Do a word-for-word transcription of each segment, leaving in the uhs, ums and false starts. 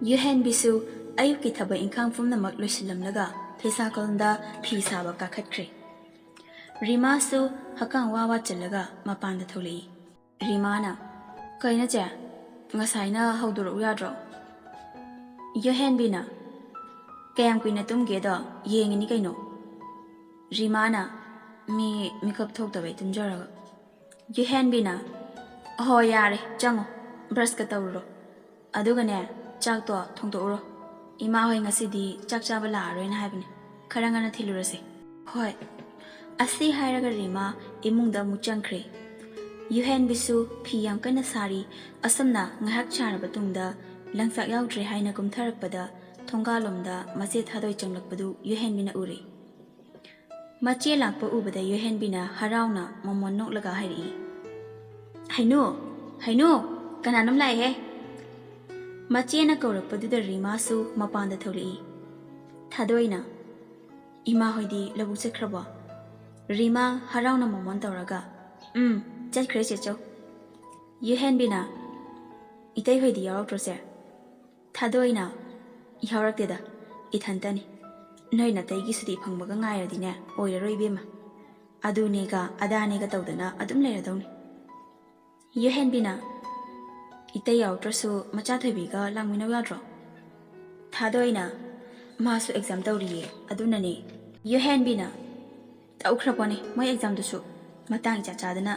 ꯌꯨꯍꯦꯟꯕꯤꯁꯨ ꯑꯌꯨꯛꯀꯤ ꯊꯕꯛ ꯏꯪꯈꯥꯡ ꯄꯨꯝꯅꯃꯛ ꯂꯣꯏꯁꯤꯜꯂꯝꯂꯒ ꯐꯤꯁꯥ ꯀꯣꯟꯗ ꯐꯤ ꯁꯥꯕ ꯀꯥꯈꯠꯈ꯭ꯔꯦ꯫ ꯔꯤꯃꯥꯁꯨ ꯍꯛꯀꯥꯝ ꯋꯥ ꯋꯥ ꯆꯜꯂꯒ ꯃꯄꯥꯟꯗ ꯊꯣꯛꯂꯛꯏ꯫ ꯔꯤꯃꯥꯅ, "ꯀꯩꯅꯣ ꯆꯦ? ꯉꯁꯥꯏꯅ ꯍꯧꯗꯣꯔꯛꯎ ꯌꯥꯗ꯭ꯔꯣ?" ꯌꯨꯍꯦꯟꯕꯤꯅ, "ꯀꯌꯥꯝ ꯀꯨꯏꯅ ꯇꯨꯝꯒꯦꯗꯣ ꯌꯦꯡꯉꯤꯅꯤ ꯀꯩꯅꯣ꯫" ꯔꯤꯃꯥꯅ, "ꯃꯤ ꯃꯤꯀꯞ ꯊꯣꯛꯇꯕꯩ ꯇꯨꯝꯖꯔꯒ꯫" ꯌꯨꯍꯦꯟꯕꯤꯅ, "ꯍꯣ ꯌꯥꯔꯦ, ꯆꯪꯉꯣ, ꯕ꯭ꯔꯁꯀ ꯇꯧꯔꯨꯔꯣ꯫ ꯑꯗꯨꯒꯅꯦ, ꯆꯥꯛꯇꯣ ꯊꯣꯡꯗꯣꯛꯎꯔꯣ꯫ ꯏꯃꯥ ꯍꯣꯏ ꯉꯁꯤꯗꯤ ꯆꯥꯛ ꯆꯥꯕ ꯂꯥꯛꯑꯔꯣꯏꯅ ꯍꯥꯏꯕꯅꯦ꯫ ꯈꯔ ꯉꯟꯅ ꯊꯤꯜꯂꯨꯔꯁꯦ꯫" "ꯍꯣꯏ꯫" ꯑꯁꯤ ꯍꯥꯏꯔꯒ ꯔꯤꯃꯥ ꯏꯃꯨꯡꯗ ꯑꯃꯨꯛ ꯆꯪꯈ꯭ꯔꯦ꯫ ꯌꯨꯍꯦꯟꯕꯤꯁꯨ ꯐꯤ ꯌꯥꯝ ꯀꯟꯅ ꯁꯥꯔꯤ꯫ ꯑꯁꯨꯝꯅ ꯉꯥꯏꯍꯥꯛ ꯁꯥꯔꯕ ꯇꯨꯡꯗ ꯂꯪꯆꯥꯛ ꯌꯥꯎꯗ꯭ꯔꯦ ꯍꯥꯏꯅ ꯀꯨꯝꯊꯔꯛꯄꯗ ꯊꯣꯡꯒꯥꯜꯂꯣꯝꯗ ꯃꯆꯦ ꯊꯥꯗꯣꯏ ꯆꯪꯂꯛꯄꯗꯨ ꯌꯨꯍꯦꯟꯕꯤꯅ ꯎꯔꯦ꯫ ꯃꯆꯦ ꯂꯥꯛꯄ ꯎꯕꯗ ꯌꯨꯍꯦꯟꯕꯤꯅ ꯍꯔꯥꯎꯅ ꯃꯃꯣꯟ ꯅꯣꯛꯂꯒ ꯍꯥꯏꯔꯛꯏ, "ꯍꯩꯅꯨ, ꯍꯩꯅꯨ, ꯀꯅꯥꯅꯣꯝ ꯂꯥꯛꯑꯦꯍꯦ!" ꯃꯆꯦꯅ ꯀꯧꯔꯛꯄꯗꯨꯗ ꯔꯤꯃꯥꯁꯨ ꯃꯄꯥꯟꯗ ꯊꯣꯛꯂꯛꯏ꯫ ꯊꯥꯗꯣꯏꯅ, "ꯏꯃꯥ ꯍꯣꯏꯗꯤ ꯂꯧꯕꯨꯛ ꯆꯠꯈ꯭ꯔꯕꯣ?" ꯔꯤꯃꯥ ꯍꯔꯥꯎꯅ ꯃꯃꯣꯟ ꯇꯧꯔꯒ, "ꯎꯝ, ꯆꯠꯈ꯭ꯔꯦ ꯆꯦꯆꯧ꯫" ꯌꯨꯍꯦꯟꯕꯤꯅ, "ꯏꯇꯩ ꯍꯣꯏꯗꯤ ꯌꯥꯎꯔꯛꯇ꯭ꯔꯣ ꯆꯦ?" ꯊꯥꯗꯣꯏꯅ, "ꯌꯥꯎꯔꯛꯇꯦꯗ, ꯏꯊꯟꯇꯅꯤ꯫ ꯅꯣꯏ ꯅꯥꯇꯩꯒꯤ ꯁꯨꯇꯤ ꯐꯪꯕꯒ ꯉꯥꯏꯔꯗꯤꯅꯦ, ꯑꯣꯏꯔꯔꯣꯏ ꯏꯕꯦꯝꯃ꯫ ꯑꯗꯨꯅꯦꯒ ꯑꯗꯥꯅꯦꯒ ꯇꯧꯗꯅ ꯑꯗꯨꯝ ꯂꯩꯔꯗꯧꯅꯤ꯫" ꯌꯨꯍꯦꯟꯕꯤꯅ, "ꯏꯇꯩ ꯌꯥꯎꯔꯛꯇ꯭ꯔꯁꯨ ꯃꯆꯥ ꯊꯣꯏꯕꯤꯒ ꯂꯥꯛꯃꯤꯟꯅꯧ ꯌꯥꯗ꯭ꯔꯣ?" ꯊꯥꯗꯣꯏꯅ, "ꯃꯥꯁꯨ ꯑꯦꯛꯖꯥꯝ ꯇꯧꯔꯤꯌꯦ, ꯑꯗꯨꯅꯅꯦ꯫" ꯌꯨꯍꯦꯟꯕꯤꯅ, "ꯇꯧꯈ꯭ꯔꯄꯣꯠꯅꯤ ꯃꯣꯏ ꯑꯦꯛꯖꯥꯝꯗꯨꯁꯨ꯫ ꯃꯇꯥꯡ ꯏꯆꯥ ꯆꯥꯗꯅ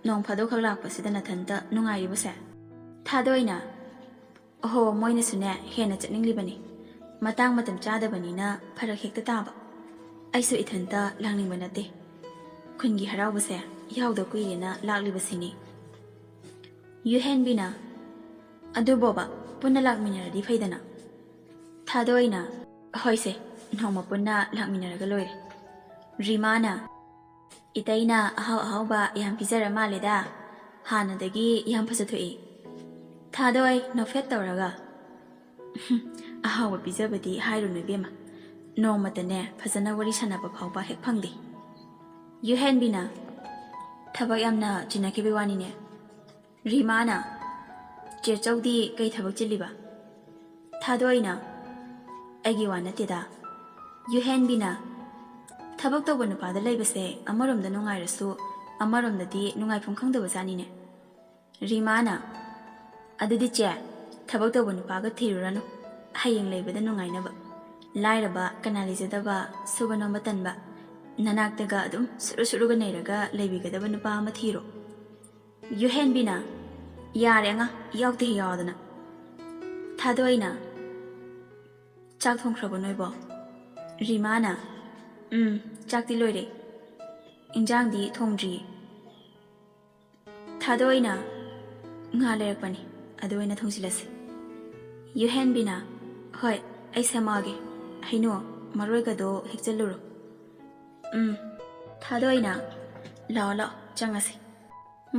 ꯅꯣꯡ ꯐꯥꯗꯣꯛꯈꯛ ꯂꯥꯛꯄꯁꯤꯗ ꯅꯊꯟꯇ ꯅꯨꯡꯉꯥꯏꯔꯤꯕꯁꯦ?" ꯊꯥꯗꯣꯏꯅ, "ꯑꯍꯣ, ꯃꯣꯏꯅꯁꯨꯅꯦ ꯍꯦꯟꯅ ꯆꯠꯅꯤꯡꯂꯤꯕꯅꯤ꯫ ꯃꯇꯥꯡ ꯃꯇꯝ ꯆꯥꯗꯕꯅꯤꯅ ꯐꯔꯛ ꯍꯦꯛꯇ ꯇꯥꯕ꯫ ꯑꯩꯁꯨ ꯏꯊꯟꯇ ꯂꯥꯛꯅꯤꯡꯕ ꯅꯠꯇꯦ꯫ ꯈꯨꯟꯒꯤ ꯍꯔꯥꯎꯕꯁꯦ ꯌꯥꯎꯗ ꯀꯨꯏꯔꯦꯅ ꯂꯥꯛꯂꯤꯕꯁꯤꯅꯤ꯫" ꯌꯨꯍꯦꯟꯕꯤꯅ, "ꯑꯗꯨꯕꯣꯕ, ꯄꯨꯟꯅ ꯂꯥꯛꯃꯤꯟꯅꯔꯗꯤ ꯐꯩꯗꯅ꯫" ꯊꯥꯗꯣꯏꯅ, "ꯍꯣꯏꯁꯦ, ꯅꯣꯡꯃ ꯄꯨꯟꯅ ꯂꯥꯛꯃꯤꯟꯅꯔꯒ ꯂꯣꯏꯔꯦ꯫" ꯔꯤꯃꯥꯅ, "ꯏꯇꯩꯅ ꯑꯍꯥꯎ ꯑꯍꯥꯎꯕ ꯌꯥꯝ ꯄꯤꯖꯔ ꯃꯥꯜꯂꯦꯗ꯫ ꯍꯥꯟꯅꯗꯒꯤ ꯌꯥꯝ ꯐꯖꯊꯣꯛꯏ꯫" ꯊꯥꯗꯣꯏ ꯅꯣꯛꯐꯦꯠ ꯇꯧꯔꯒ, "ꯑꯍꯥꯎꯕ ꯄꯤꯖꯕꯗꯤ ꯍꯥꯏꯔꯨꯅꯨ ꯏꯕꯦꯝꯃ, ꯅꯣꯡꯃꯇꯅꯦ ꯐꯖꯅ ꯋꯥꯔꯤ ꯁꯥꯟꯅꯕ ꯐꯥꯎꯕ ꯍꯦꯛ ꯐꯪꯗꯦ꯫" ꯌꯨꯍꯦꯟꯕꯤꯅ, "ꯊꯕꯛ ꯌꯥꯝꯅ ꯆꯤꯟꯅꯈꯤꯕꯩ ꯋꯥꯅꯤꯅꯦ꯫" ꯔꯤꯃꯥꯅ, "ꯆꯦ ꯆꯧꯗꯤ ꯀꯩ ꯊꯕꯛ ꯆꯤꯜꯂꯤꯕ?" ꯊꯥꯗꯣꯏꯅ, "ꯑꯩꯒꯤ ꯋꯥ ꯅꯠꯇꯦꯗ, ꯌꯨꯍꯦꯟꯕꯤꯅ꯫ ꯊꯕꯛ ꯇꯧꯕ ꯅꯨꯄꯥꯗ ꯂꯩꯕꯁꯦ ꯑꯃꯔꯣꯝꯗ ꯅꯨꯡꯉꯥꯏꯔꯁꯨ ꯑꯃꯔꯣꯝꯗꯗꯤ ꯅꯨꯡꯉꯥꯏꯐꯝ ꯈꯪꯗꯕ ꯖꯥꯠꯅꯤꯅꯦ꯫" ꯔꯤꯃꯥꯅ, "ꯑꯗꯨꯗꯤ ꯆꯦ, ꯊꯕꯛ ꯇꯧꯕ ꯅꯨꯄꯥꯒ ꯊꯤꯔꯨꯔꯅꯨ, ꯍꯌꯦꯡ ꯂꯩꯕꯗ ꯅꯨꯡꯉꯥꯏꯅꯕ꯫ ꯂꯥꯏꯔꯕ, ꯀꯅꯥ ꯂꯩꯖꯗꯕ, ꯁꯨꯕ ꯅꯣꯝꯕ ꯇꯟꯕ, ꯅꯅꯥꯛꯇꯒ ꯑꯗꯨꯝ ꯁꯨꯔꯨ ꯁꯨꯔꯨꯒ ꯅꯩꯔꯒ ꯂꯩꯕꯤꯒꯗꯕ ꯅꯨꯄꯥ ꯑꯃ ꯊꯤꯔꯣ꯫" ꯌꯨꯍꯦꯟꯕꯤꯅ, "ꯌꯥꯔꯦ ꯑꯉꯥꯡ, ꯌꯥꯎꯗꯦ ꯍꯦꯛ ꯌꯥꯎꯗꯅ꯫" ꯊꯥꯗꯣꯏꯅ, "ꯆꯥꯛ ꯊꯣꯡꯈ꯭ꯔꯕꯣ ꯅꯣꯏꯕꯣ?" ꯔꯤꯃꯥꯅ, "ꯎꯝ, ꯆꯥꯛꯇꯤ ꯂꯣꯏꯔꯦ, ꯏꯟꯖꯥꯡꯗꯤ ꯊꯣꯡꯗ꯭ꯔꯤꯌꯦ꯫" ꯊꯥꯗꯣꯏꯅ, "ꯉꯥ ꯂꯩꯔꯛꯄꯅꯤ, ꯑꯗꯨ ꯑꯣꯏꯅ ꯊꯣꯡꯖꯤꯜꯂꯁꯤ꯫" ꯌꯨꯍꯦꯟꯕꯤꯅ, "ꯍꯣꯏ, ꯑꯩ ꯁꯦꯝꯃꯛꯑꯒꯦ꯫ ꯍꯩꯅꯨ, ꯃꯔꯣꯏꯒꯗꯣ ꯍꯦꯛꯆꯜꯂꯨꯔꯣ꯫" "ꯎꯝ꯫" ꯊꯥꯗꯣꯏꯅ, "ꯂꯥꯛꯑꯣ, ꯂꯥꯛꯑꯣ, ꯆꯪꯉꯁꯤ꯫"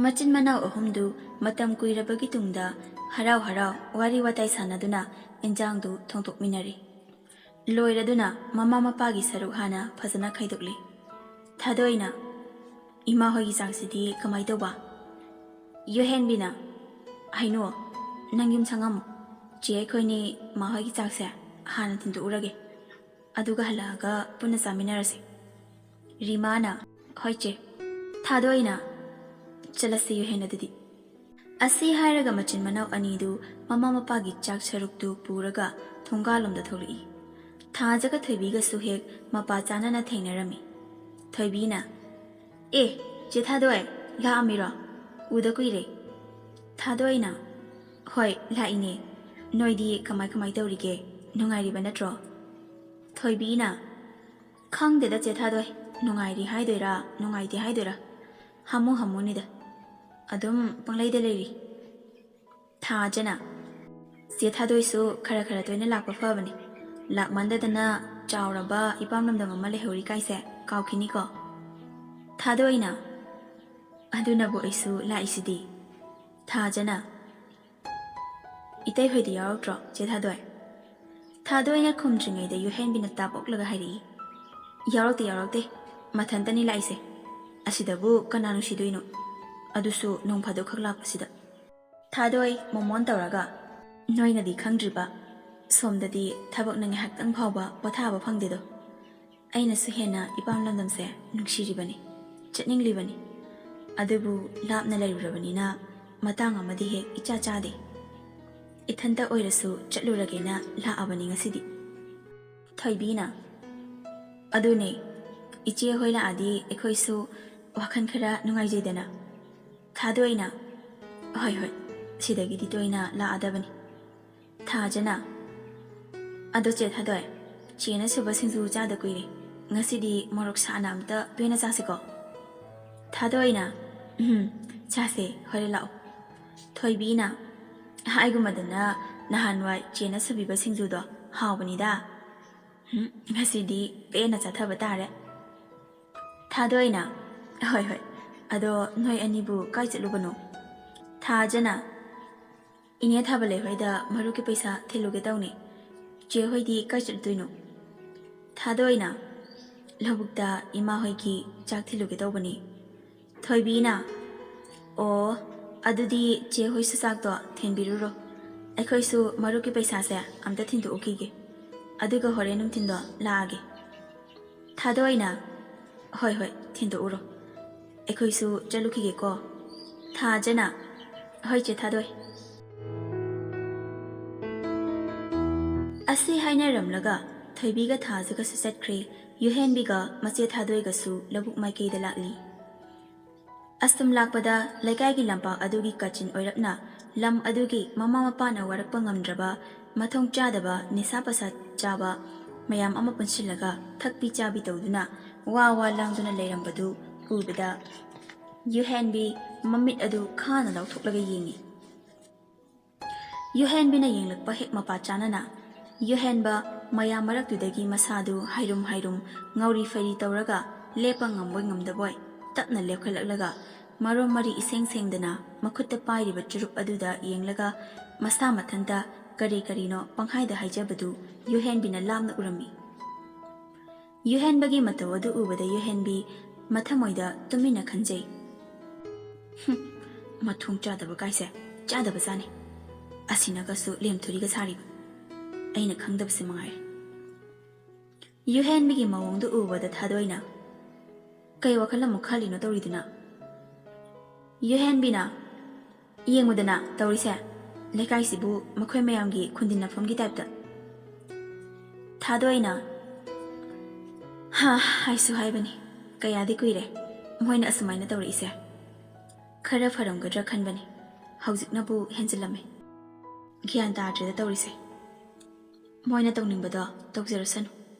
ꯃꯆꯤꯟ ꯃꯅꯥꯎ ꯑꯍꯨꯝꯗꯨ ꯃꯇꯝ ꯀꯨꯏꯔꯕꯒꯤ ꯇꯨꯡꯗ ꯍꯔꯥꯎ ꯍꯔꯥꯎ ꯋꯥꯔꯤ ꯋꯥꯇꯥꯏ ꯁꯥꯟꯅꯗꯨꯅ ꯏꯟꯖꯥꯡꯗꯨ ꯊꯣꯡꯗꯣꯛꯃꯤꯟꯅꯔꯤ꯫ ꯂꯣꯏꯔꯗꯨꯅ ꯃꯃꯥ ꯃꯄꯥꯒꯤ ꯁꯔꯨꯛ ꯍꯥꯟꯅ ꯐꯖꯅ ꯈꯥꯏꯗꯣꯛꯂꯤ꯫ ꯊꯥꯗꯣꯏꯅ, "ꯏꯃꯥ ꯍꯣꯏꯒꯤ ꯆꯥꯛꯁꯤꯗꯤ ꯀꯃꯥꯏ ꯇꯧꯕ?" ꯌꯨꯍꯦꯟꯕꯤꯅ, "ꯍꯩꯅꯨ, ꯅꯪ ꯌꯨꯝ ꯁꯪꯉꯝꯃꯣ꯫ ꯆꯦ ꯑꯩꯈꯣꯏꯅꯤ ꯃꯥ ꯍꯣꯏꯒꯤ ꯆꯥꯛꯁꯦ ꯍꯥꯟꯅ ꯊꯤꯟꯗꯣꯛꯎꯔꯒꯦ꯫ ꯑꯗꯨꯒ ꯍꯜꯂꯛꯑꯒ ꯄꯨꯟꯅ ꯆꯥꯃꯤꯟꯅꯔꯁꯤ꯫" ꯔꯤꯃꯥꯅ, "ꯍꯣꯏ ꯆꯦ꯫" ꯊꯥꯗꯣꯏꯅ, "ꯆꯠꯂꯁꯤ ꯌꯨꯍꯦꯟ ꯑꯗꯨꯗꯤ꯫" ꯑꯁꯤ ꯍꯥꯏꯔꯒ ꯃꯆꯤꯟ ꯃꯅꯥꯎ ꯑꯅꯤꯗꯨ ꯃꯃꯥ ꯃꯄꯥꯒꯤ ꯆꯥꯛ ꯁꯔꯨꯛꯇꯨ ꯄꯨꯔꯒ ꯊꯣꯡꯒꯥꯜꯂꯣꯝꯗ ꯊꯣꯛꯂꯛꯏ꯫ ꯊꯥꯖꯒ ꯊꯣꯏꯕꯤꯒꯁꯨ ꯍꯦꯛ ꯃꯄꯥ ꯆꯥꯅꯅ ꯊꯦꯡꯅꯔꯝꯃꯤ꯫ ꯊꯣꯏꯕꯤꯅ, "ꯑꯦ, ꯆꯦ ꯊꯥꯗꯣꯏ, ꯂꯥꯛꯑꯝꯃꯤꯔꯣ? ꯎꯗ ꯀꯨꯏꯔꯦ꯫" ꯊꯥꯗꯣꯏꯅ, "ꯍꯣꯏ, ꯂꯥꯛꯏꯅꯦ꯫ ꯅꯣꯏꯗꯤ ꯀꯃꯥꯏ ꯀꯃꯥꯏ ꯇꯧꯔꯤꯒꯦ? ꯅꯨꯡꯉꯥꯏꯔꯤꯕ ꯅꯠꯇ꯭ꯔꯣ?" ꯊꯣꯏꯕꯤꯅ, "ꯈꯪꯗꯦꯗ ꯆꯦ ꯊꯥꯗꯣꯏ, ꯅꯨꯡꯉꯥꯏꯔꯤ ꯍꯥꯏꯗꯣꯏꯔꯥ ꯅꯨꯡꯉꯥꯏꯇꯦ ꯍꯥꯏꯗꯣꯏꯔꯥ, ꯍꯥꯃꯨ ꯍꯥꯃꯨꯅꯤꯗ꯫ ꯑꯗꯨꯝ ꯄꯪꯂꯩꯗ ꯂꯩꯔꯤ꯫" ꯊꯥꯖꯅ, "ꯆꯦ ꯊꯥꯗꯣꯏꯁꯨ ꯈꯔ ꯈꯔ ꯇꯣꯏꯅ ꯂꯥꯛꯄ ꯐꯕꯅꯤ꯫ ꯂꯥꯛꯃꯟꯗꯗꯅ ꯆꯥꯎꯔꯕ ꯏꯄꯥꯝ ꯂꯝꯗꯝ ꯑꯃ ꯂꯩꯍꯧꯔꯤ ꯀꯥꯏꯁꯦ ꯀꯥꯎꯈꯤꯅꯤꯀꯣ꯫" ꯊꯥꯗꯣꯏꯅ, "ꯑꯗꯨꯅꯕꯨ ꯑꯩꯁꯨ ꯂꯥꯛꯏꯁꯤꯗꯤ꯫" ꯊꯥꯖꯅ, "ꯏꯇꯩ ꯍꯣꯏꯗꯤ ꯌꯥꯎꯔꯛꯇ꯭ꯔꯣ ꯆꯦ ꯊꯥꯗꯣꯏ?" ꯊꯥꯗꯣꯏꯅ ꯈꯨꯝꯗ꯭ꯔꯤꯉꯩꯗ ꯌꯨꯍꯦꯟꯕꯤꯅ ꯇꯥꯞ ꯑꯣꯛꯂꯒ ꯍꯥꯏꯔꯛꯏ, "ꯌꯥꯎꯔꯛꯇꯦ, ꯌꯥꯎꯔꯛꯇꯦ꯫ ꯃꯊꯟꯇꯅꯤ ꯂꯥꯛꯏꯁꯦ꯫ ꯑꯁꯤꯗꯕꯨ ꯀꯅꯥ ꯅꯨꯡꯁꯤꯗꯣꯏꯅꯣ? ꯑꯗꯨꯁꯨ ꯅꯣꯡ ꯐꯥꯗꯣꯛꯈꯛ ꯂꯥꯛꯄꯁꯤꯗ꯫" ꯊꯥꯗꯣꯏ ꯃꯣꯃꯣꯟ ꯇꯧꯔꯒ, "ꯅꯣꯏꯅꯗꯤ ꯈꯪꯗ꯭ꯔꯤꯕ, ꯁꯣꯝꯗꯗꯤ ꯊꯕꯛꯅ ꯉꯥꯏꯍꯥꯛꯇꯪ ꯐꯥꯎꯕ ꯄꯣꯊꯥꯕ ꯐꯪꯗꯦꯗꯣ꯫ ꯑꯩꯅꯁꯨ ꯍꯦꯟꯅ ꯏꯄꯥꯝ ꯂꯝꯗꯝꯁꯦ ꯅꯨꯡꯁꯤꯔꯤꯕꯅꯤ, ꯆꯠꯅꯤꯡꯂꯤꯕꯅꯤ꯫ ꯑꯗꯨꯕꯨ ꯂꯥꯞꯅ ꯂꯩꯔꯨꯔꯕꯅꯤꯅ ꯃꯇꯥꯡ ꯑꯃꯗꯤ ꯍꯦꯛ ꯏꯆꯥ ꯆꯥꯗꯦ꯫ ꯏꯊꯟꯇ ꯑꯣꯏꯔꯁꯨ ꯆꯠꯂꯨꯔꯒꯦꯅ ꯂꯥꯛꯑꯕꯅꯤ ꯉꯁꯤꯗꯤ꯫ ꯊꯣꯏꯕꯤꯅ, "ꯑꯗꯨꯅꯦ, ꯏꯆꯦ ꯍꯣꯏ ꯂꯥꯛꯑꯗꯤ ꯑꯩꯈꯣꯏꯁꯨ ꯋꯥꯈꯜ ꯈꯔ ꯅꯨꯡꯉꯥꯏꯖꯩꯗꯅ?" ꯊꯥꯗꯣꯏꯅ, "ꯍꯣꯏ ꯍꯣꯏ, ꯁꯤꯗꯒꯤꯗꯤ ꯇꯣꯏꯅ ꯂꯥꯛꯑꯗꯕꯅꯤ꯫" ꯊꯥꯖꯅ, "ꯑꯗꯣ ꯆꯦ ꯊꯥꯗꯣꯏ, ꯆꯦꯅ ꯁꯨꯕ ꯁꯤꯡꯖꯨ ꯆꯥꯗ ꯀꯨꯏꯔꯦ, ꯉꯁꯤꯗꯤ ꯃꯣꯔꯣꯛ ꯁꯥꯅ ꯑꯝꯇ ꯇꯣꯏꯅ ꯆꯥꯁꯤꯀꯣ?" ꯊꯥꯗꯣꯏꯅ, "ꯎꯝ, ꯆꯥꯁꯦ, ꯍꯣꯔꯦꯟ ꯂꯥꯛꯑꯣ꯫" ꯊꯣꯏꯕꯤꯅ, "ꯍꯥꯏꯒꯨꯝꯕꯗꯅ ꯅꯍꯥꯟꯋꯥꯏ ꯆꯦꯅ ꯁꯨꯕꯤꯕ ꯁꯤꯡꯖꯨꯗꯣ ꯍꯥꯎꯕꯅꯤꯗ꯫ ꯎꯝ, ꯉꯁꯤꯗꯤ ꯄꯦꯟꯅ ꯆꯥꯊꯕ ꯇꯥꯔꯦ꯫" ꯊꯥꯗꯣꯏꯅ, "ꯍꯣꯏ ꯍꯣꯏ, ꯑꯗꯣ ꯅꯣꯏ ꯑꯅꯤꯕꯨ ꯀꯥꯏ ꯆꯠꯂꯨꯕꯅꯣ?" ꯊꯥꯖꯅ, "ꯏꯅꯦ ꯊꯥꯕꯂꯩ ꯍꯣꯏꯗ ꯃꯔꯨꯞꯀꯤ ꯄꯩꯁꯥ ꯊꯤꯜꯂꯨꯒꯦ ꯇꯧꯅꯦ꯫ ꯆꯦ ꯍꯣꯏꯗꯤ ꯀꯥꯏ ꯆꯠꯇꯣꯏꯅꯣ?" ꯊꯥꯗꯣꯏꯅ, "ꯂꯧꯕꯨꯛꯇ ꯏꯃꯥ ꯍꯣꯏꯒꯤ ꯆꯥꯛ ꯊꯤꯜꯂꯨꯒꯦ ꯇꯧꯕꯅꯤ꯫" ꯊꯣꯏꯕꯤꯅ, "ꯑꯣ, ꯑꯗꯨꯗꯤ ꯆꯦ ꯍꯣꯏꯁꯨ ꯆꯥꯛꯇꯣ ꯊꯤꯟꯕꯤꯔꯨꯔꯣ꯫ ꯑꯩꯈꯣꯏꯁꯨ ꯃꯔꯨꯞꯀꯤ ꯄꯩꯁꯥꯁꯦ ꯑꯝꯇ ꯊꯤꯟꯗꯣꯛꯎꯈꯤꯒꯦ꯫ ꯑꯗꯨꯒ ꯍꯣꯔꯦꯟ ꯅꯨꯡꯊꯤꯟꯗꯣ ꯂꯥꯛꯑꯒꯦ꯫" ꯊꯥꯗꯣꯏꯅ, "ꯍꯣꯏ ꯍꯣꯏ, ꯊꯤꯟꯗꯣꯛꯎꯔꯣ꯫ ꯑꯩꯈꯣꯏꯁꯨ ꯆꯠꯂꯨꯈꯤꯒꯦꯀꯣ꯫" ꯊꯥꯖꯅ, "ꯍꯣꯏ ꯆꯦ ꯊꯥꯗꯣꯏ꯫" ꯑꯁꯤ ꯍꯥꯏꯅꯔꯝꯂꯒ ꯊꯣꯏꯕꯤꯒ ꯊꯥꯖꯒꯁꯨ ꯆꯠꯈ꯭ꯔꯦ꯫ ꯌꯨꯍꯦꯟꯕꯤꯒ ꯃꯆꯦ ꯊꯥꯗꯣꯏꯒꯁꯨ ꯂꯧꯕꯨꯛ ꯃꯥꯏꯀꯩꯗ ꯂꯥꯛꯂꯤ꯫ ꯑꯁꯨꯝ ꯂꯥꯛꯄꯗ ꯂꯩꯀꯥꯏꯒꯤ ꯂꯝꯄꯥꯛ ꯑꯗꯨꯒꯤ ꯀꯥꯆꯤꯟ ꯑꯣꯏꯔꯞꯅ ꯂꯝ ꯑꯗꯨꯒꯤ ꯃꯃꯥ ꯃꯄꯥꯅ ꯋꯥꯔꯛꯄ ꯉꯝꯗ꯭ꯔꯕ, ꯃꯊꯣꯡ ꯆꯥꯗꯕ ꯅꯤꯁꯥ ꯄꯁꯥ ꯆꯥꯕ ꯃꯌꯥꯝ ꯑꯃ ꯄꯨꯟꯁꯤꯜꯂꯒ ꯊꯛꯄꯤ ꯆꯥꯕꯤ ꯇꯧꯗꯨꯅ ꯋꯥ ꯋꯥ ꯂꯥꯡꯗꯨꯅ ꯂꯩꯔꯝꯕꯗꯨ ꯎꯕꯗ ꯌꯨꯍꯦꯟꯕꯤ ꯃꯃꯤꯠ ꯑꯗꯨ ꯈꯥꯅ ꯂꯥꯎꯊꯣꯛꯂꯒ ꯌꯦꯡꯉꯤ꯫ ꯌꯨꯍꯦꯟꯕꯤꯅ ꯌꯦꯡꯂꯛꯄ ꯍꯦꯛ ꯃꯄꯥ ꯆꯥꯅꯅ ꯌꯨꯍꯦꯟꯕ ꯃꯌꯥꯝ ꯃꯔꯛꯇꯨꯗꯒꯤ ꯃꯁꯥꯗꯨ ꯍꯥꯏꯔꯨꯝ ꯍꯥꯏꯔꯨꯝ ꯉꯧꯔꯤ ꯐꯩꯔꯤ ꯇꯧꯔꯒ ꯂꯦꯞꯄ ꯉꯝꯕꯣꯏ ꯉꯝꯗꯕꯣꯏ ꯇꯞꯅ ꯂꯦꯞꯈꯠꯂꯛꯂꯒ ꯃꯔꯣꯝ ꯃꯔꯤ ꯏꯁꯦꯡ ꯁꯦꯡꯗꯅ ꯃꯈꯨꯠꯇ ꯄꯥꯏꯔꯤꯕ ꯆꯨꯔꯨꯞ ꯑꯗꯨꯗ ꯌꯦꯡꯂꯒ ꯃꯁꯥ ꯃꯊꯟꯇ ꯀꯔꯤ ꯀꯔꯤꯅꯣ ꯄꯪꯍꯥꯏꯗ ꯍꯥꯏꯖꯕꯗꯨ ꯌꯨꯍꯦꯟꯕꯤꯅ ꯂꯥꯞꯅ ꯎꯔꯝꯃꯤ꯫ ꯌꯨꯍꯦꯟꯕꯒꯤ ꯃꯇꯧ ꯑꯗꯨ ꯎꯕꯗ ꯌꯨꯍꯦꯟꯕꯤ ꯃꯊꯃꯣꯏꯗ ꯇꯨꯃꯤꯟꯅ ꯈꯟꯖꯩ, "ꯍꯨꯝ, ꯃꯊꯣꯡ ꯆꯥꯗꯕ ꯀꯥꯏꯁꯦ ꯆꯥꯗꯕ ꯆꯥꯅꯤ꯫ ꯑꯁꯤꯅꯒꯁꯨ ꯂꯦꯝꯊꯨꯔꯤꯒ ꯁꯥꯔꯤꯕ꯫" ꯑꯩꯅ ꯈꯪꯗꯕꯁꯦ ꯃꯉꯥꯏꯔꯦ꯫ ꯌꯨꯍꯦꯟꯕꯤꯒꯤ ꯃꯑꯣꯡꯗꯨ ꯎꯕꯗ ꯊꯥꯗꯣꯏꯅ, "ꯀꯩ ꯋꯥꯈꯜ ꯑꯃꯨꯛ ꯈꯜꯂꯤꯅꯣ ꯇꯧꯔꯤꯗꯨꯅ?" ꯌꯨꯍꯦꯟꯕꯤꯅ, "ꯌꯦꯡꯉꯨꯗꯅ ꯇꯧꯔꯤꯁꯦ, ꯂꯩꯀꯥꯏꯁꯤꯕꯨ ꯃꯈꯣꯏ ꯃꯌꯥꯝꯒꯤ ꯈꯨꯟꯗꯤꯟꯅꯐꯝꯒꯤ ꯇꯥꯏꯞꯇ꯫" ꯊꯥꯗꯣꯏꯅ, "ꯍꯥ, ꯍꯥꯏꯁꯨ ꯍꯥꯏꯕꯅꯤ, ꯀꯌꯥꯗꯤ ꯀꯨꯏꯔꯦ ꯃꯣꯏꯅ ꯑꯁꯨꯃꯥꯏꯅ ꯇꯧꯔꯛꯏꯁꯦ꯫ ꯈꯔ ꯐꯔꯝꯒꯗ꯭ꯔꯥ ꯈꯟꯕꯅꯤ, ꯍꯧꯖꯤꯛꯅꯕꯨ ꯍꯦꯟꯖꯤꯜꯂꯝꯃꯦ꯫ ꯒ꯭ꯌꯥꯟ ꯇꯥꯗ꯭ꯔꯦꯗ ꯇꯧꯔꯤꯁꯦ꯫ ꯃꯣꯏꯅ ꯇꯧꯅꯤꯡꯕꯗꯣ ꯇꯧꯖꯔꯁꯅꯨ꯫